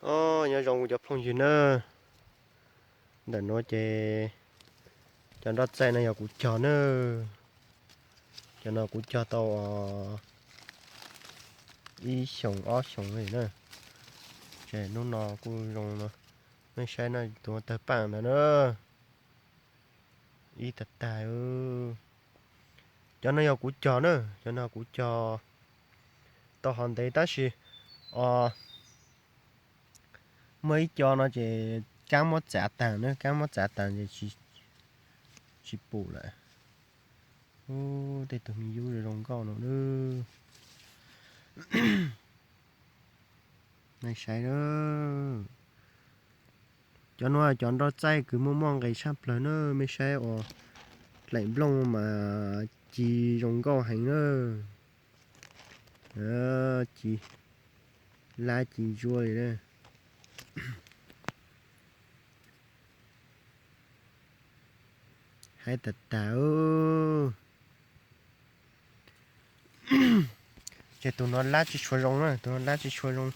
Os, nyob zoo kuv cov phooj ywg na. Ntawm nuav ces cov nroj txaij no yog kuv cog na. Cov no kuv cog tau ib xyoos ob xyoos li na. Ces hnub no kuj zoo no, nej saib no, tus tawg paaj ntawd na, ib tag tag. Cov no yog kuv cog na, cov no kuv cog tau hov ntev tab sis os, muaj ib co no ces kaab muab txav taag na, kaab muab txav taag ces tsis pum lawm. Ub, tej tug me yub zoo nkauj no na. Nej saib, cov nuav cov nroj txaij kws muaj muaj nqis tshaj plawg na, mej saib uas dlaim nplooj mas ci zoo nkauj heev na. Ci lab ci ntsuab li na. Haib tag tag. Ces tus nuav lab tsis tshua zoo na, tus nuav lab tsis tshua zoo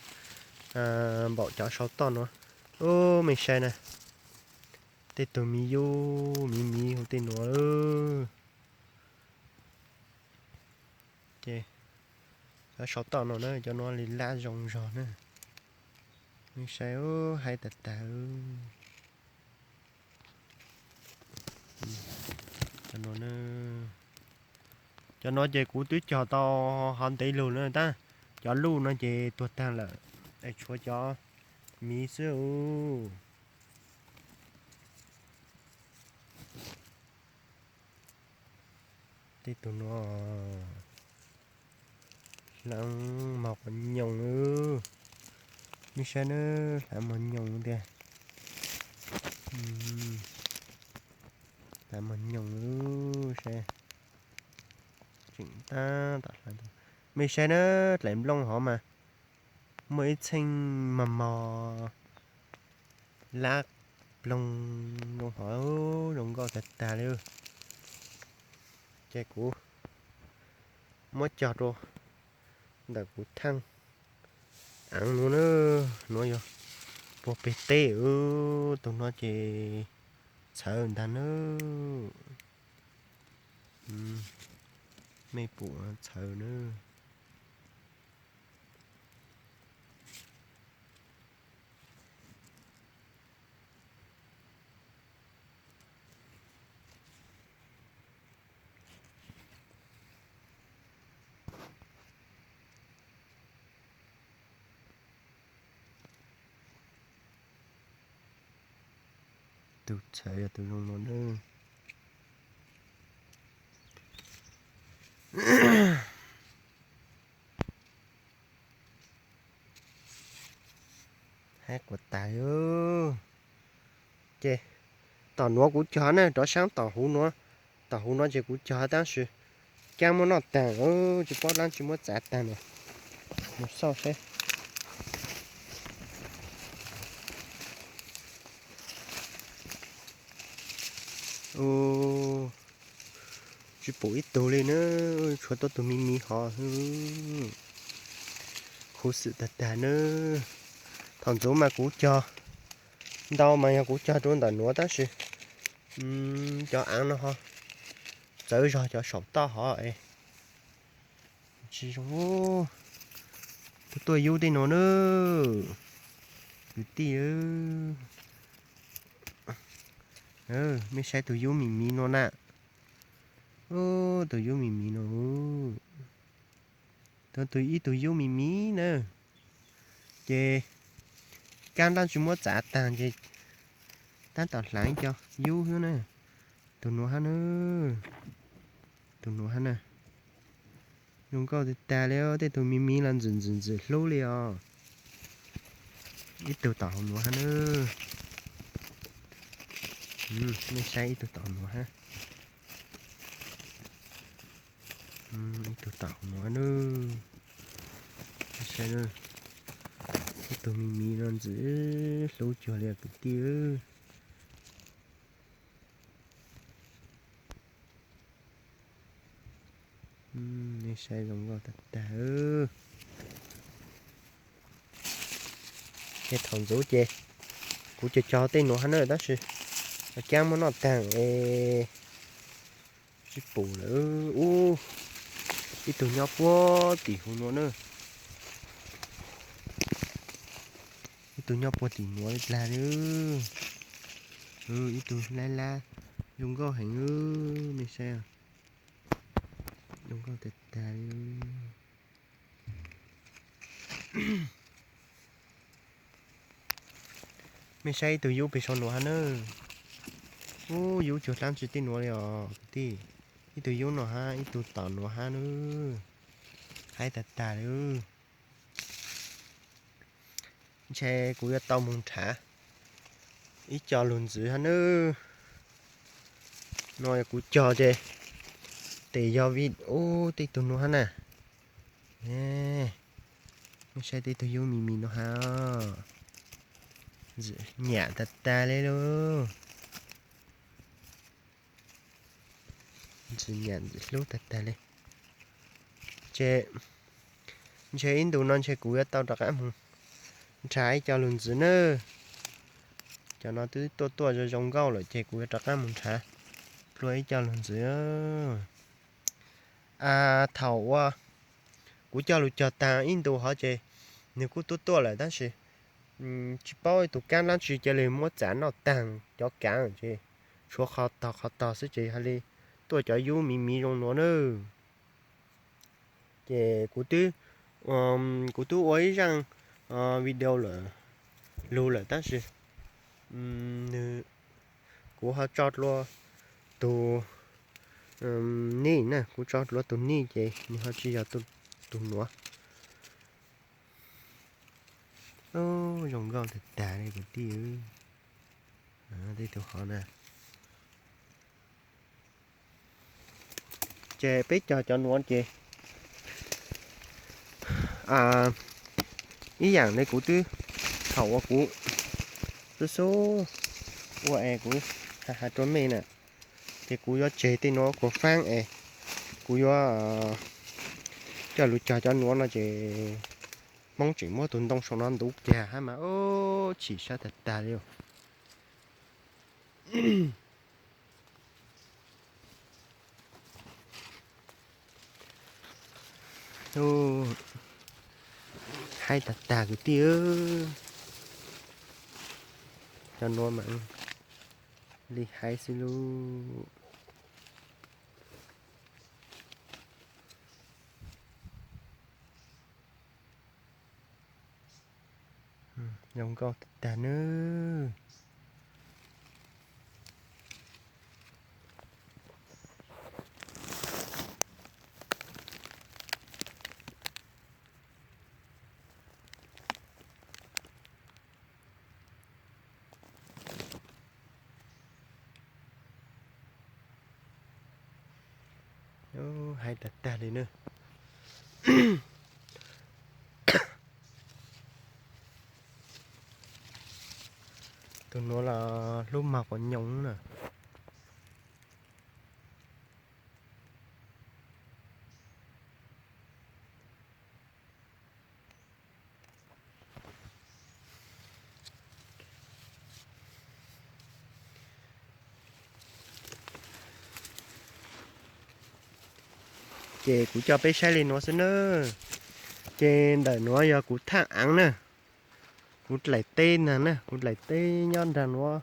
npaum cov saum toj nuav. Ub, mej saib na, tej tug me yub miv miv huv tej nuav. Ces cov saum toj no na, cov nuav li lab zoo zog na. Mej saib, haib tag tag. Cov nuav ces kuv twb cog tau hov ntev lug na tab cov luj no ces tuag taag lawm, es tshuav cov miv xwb. Tej tug nuav hlaav mog quav nyoos, mej saib na, hlaav mog nyoos tiag. Hlaav mog nyoos, saib tseem tab tom hlaav. Mej saib na, dlaim nplooj hov mas muaj ib txheej mog mog lab ploog zoo hov, zoo nkauj tag tag li. Ces kuv muab cog rau ntawm kuv thaaj aav nuav na, nuav yog puag peg teb, tus nuav ces txhawv ntag na. Mej pum txhawv na. Tus txhawv yog tus zoo no na. Haib quas tas. Ces tom nuav kuv cog na, rov saab tom huv nuav, tom huv nuav ces kuv cog tab sis kaab muab noj taag, tsis paub dlaab tsi muab txav taag na. Mus xauj saib. Tsis pum ib tug li na, tshuav tau tug miv miv hov. Khuv xwm tag tag na. Thaum ntxuv mas kuv cog ntau mas yog kuv cog rau ntawm nuav tab sis cov aav no ho txawv zog cov saum toj hov es tsis zoo. Tuaj tuaj yub tej nuav na, kwv tij. Mej saib tus yub miv miv no na. Tus yub miv miv no, tus ib tug yub miv miv na. Ces kaab dlaab tsi muab txav taag ces tab tom hlaav ib co yub xwb na. Tus nuav hab na, tus nuav hab na. Zoo nkauj tag tag li, tej tug miv miv los ntxwm ntxwm ntxwm hlub li os. Ib tug tom hauv nuav hab na. Nej saib ib tug tom hauv nuav hab. Ib tug tom hauv nuav na. Saib, ib tug miv miv no ntxwm hlub cuag li kwv tij. Nej saib zoo nkauj tag tag. Ces thaum ntxuav ces kuv cog cog tej nuav hab na, tab sis kaab muab noj taag es tsis pum lawm. Ub, ib tug nyob puag tim huv nuav na. Ib tug nyob puag tim nuav dlaag li. Ib tug lab lab, zoo nkauj heev, mej saib, zoo nkauj tag tag li. Mej saib ib tug yub peg saum nuav hab na. Ub, yub cuag dlaab tsi tej nuav li os kwv tij. Ib tug yub no hab ib tug tom nuav hab na. Haib tag tag li. Ntshe kuv yuav tau moog nrhav ib co lug ntxiv hab na. No kuv cog ces tes yog vim ub tej tug nuav hab na. Mej saib tej tug yub me me no hab, ntxim nyam tag tag li lauj. Ntxim nyam ntxim hlub tag tag li. Ces ntshe ib ntus no ntshe kuv yuav tau rov qaab moog nrhav ib co lug ntxiv na. Cov no twb tuaj tuaj zoo zoo nkauj lawm ces kuv yuav rov qaab moog nrhav dlua ib co lug ntxiv. Thaum uas kuv cog lug cog taag ib ntus hov ces nwg kuj tuaj tuaj lawm tab sis tsis paub tus kaab dlaab tsi cia li muab txav noj taag cov kaav ces tshuav qhov tog qhov tog xwb ces hab li tuaj cov yub miv miv zoo nuav na. Ces kuv twb, kuv twb ua ib zaaj video lawm, lug lawm tab sis nwg, kuv ho tso dlua tug nij na, kuv tso dlua tug nij ces nwg ho tsis yog tug nuav. Zoo nkauj tag tag li kwv tij. Tej tug hov na. Ces peb cog cov nuav ces ib yaam le kuv twb, thaum uas kuv xub xub ua es kuv has has rua mej na, ces kuv yuav tseg tej nuav kuas faab es kuv yuav coj lug cog cov nuav no ces Hmoob tseem muab tus ntoo saum no ntuv kiag hab mas, chim sab tag tag li. Haib tag tag kwv tij, cov nuav mas li haib xwb lauj. Zoo nkauj tag tag nawb. Haib tag tag li na. Tus nuav los hlub mog quav nyoos na. Ces kuv coj peb saib li nuav xwb na. Ces ntawm nuav yog kuv thaaj aav na. Kuv dlaim teb ntag na, kuv dlaim teb nyob nraag nuav,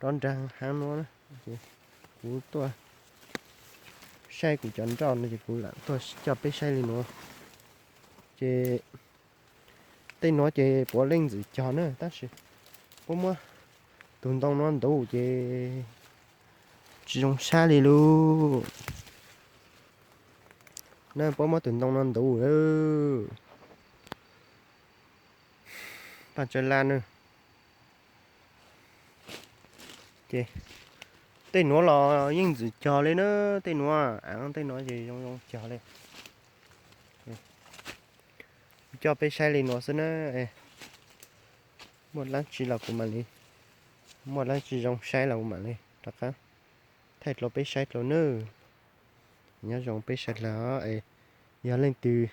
rov nraag haav nuav na. Kuv tuaj saib kuv cov nroj no ces kuv lam tuaj coj peb saib li nuav. Ces tej nuav ces puav leej ntxim cog na tab sis puab muab tus ntoo no ntuv ces tsis zoo sab li lauj. Na puab muab tus ntoo no ntuv lawm. Paj tsawb laj na. Ces tej nuav los yeej ntxim cog li na, tej nuav aav tej nuav ces zoo zoo cog li. Kuv coj peb saib li nuav xwb na. Muaj dlaab tsi los kuv mam li, muaj dlaab tsi zoo saib los kuv mam li rov qab thaij dlua peb saib dlua nawb. Nyob zoo peb sawv dlawg, yog leej twg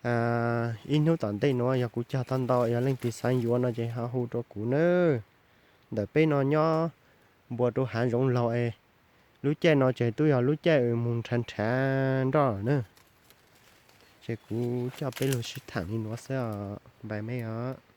Ib hnub tom ntej nuav yog kuv cog tau ntau, yog leej twg xav yuav no ces ho hu rua kuv nawb. Ntawm peb no nyob npuas rua hav zoov laug es lub caij no ces twb yog lub caij uas moog nrhav nrhav nroj lawm na. Ces kuv coj peb lug sib thaam li nuav xwb os, npais mej os.